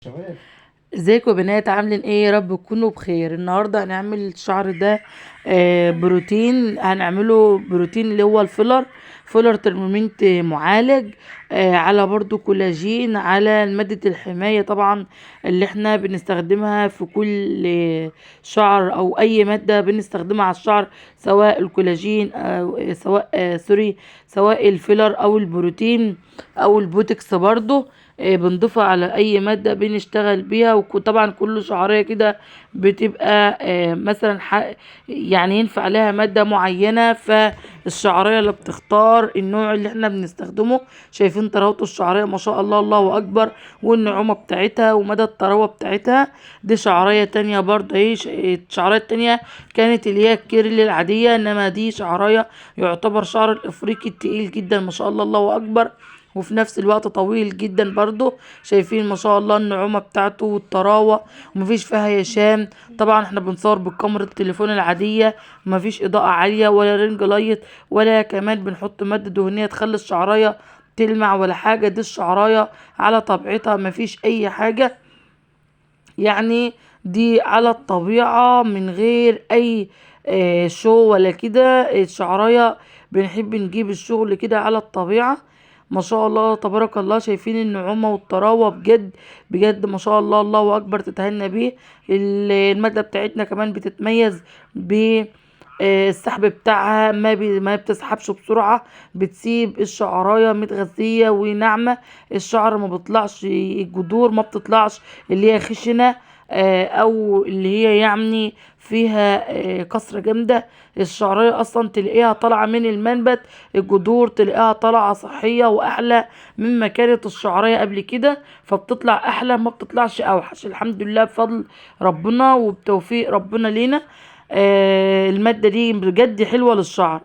شباب. ازيكم يا بنات؟ عاملين ايه؟ يا رب تكونوا بخير. النهارده هنعمل الشعر ده بروتين، هنعمله بروتين اللي هو الفيلر، فيلر treatment معالج، على برضو كولاجين، على مادة الحماية طبعا اللي احنا بنستخدمها في كل شعر او اي مادة بنستخدمها على الشعر، سواء الكولاجين او سواء sorry، سواء الفيلر او البروتين او البوتكس برضو، بنضيفها على اي مادة بنشتغل بيها. وطبعا كل شعرية كده بتبقى مثلا ينفع لها مادة معينة، فالشعرية اللي بتختار النوع اللي احنا بنستخدمه. شايفين طراوة الشعرية ما شاء الله، الله اكبر، والنعومة بتاعتها ومدى الطراوة بتاعتها. دي شعرية تانية برضه اهي، الشعرية التانية كانت اللي هي الكيرلي العادية، انما دي شعرية يعتبر شعر الافريقي التقيل جدا ما شاء الله، الله اكبر، وفي نفس الوقت طويل جدا برضو. شايفين ما شاء الله النعومة بتاعته والطراوة، ومفيش فيها هشام. طبعا احنا بنصور بالكاميرا التليفون العادية، مفيش اضاءة عالية ولا ring light، ولا كمان بنحط مادة دهنية تخلي الشعراية تلمع ولا حاجة. دي الشعراية على طبيعتها، مفيش اي حاجة، دي على الطبيعة من غير اي شو ولا كده. الشعراية بنحب نجيب الشغل كده على الطبيعة ما شاء الله تبارك الله. شايفين النعومة والطراوة بجد بجد ما شاء الله، الله أكبر، تتهنى بيه. المادة بتاعتنا كمان بتتميز ب السحب بتاعها، ما بتسحبش بسرعة، بتسيب الشعراية متغذية وناعمة، الشعر ما بيطلعش، الجذور ما بتطلعش اللي هي خشنة، أو اللي هي فيها كسرة جامدة. الشعرية أصلا تلاقيها طالعة من المنبت، الجذور تلاقيها طالعة صحية وأحلى مما كانت الشعرية قبل كده، فبتطلع أحلى ما بتطلعش أوحش، الحمد لله بفضل ربنا وبتوفيق ربنا لينا. المادة دي بجد حلوة للشعر.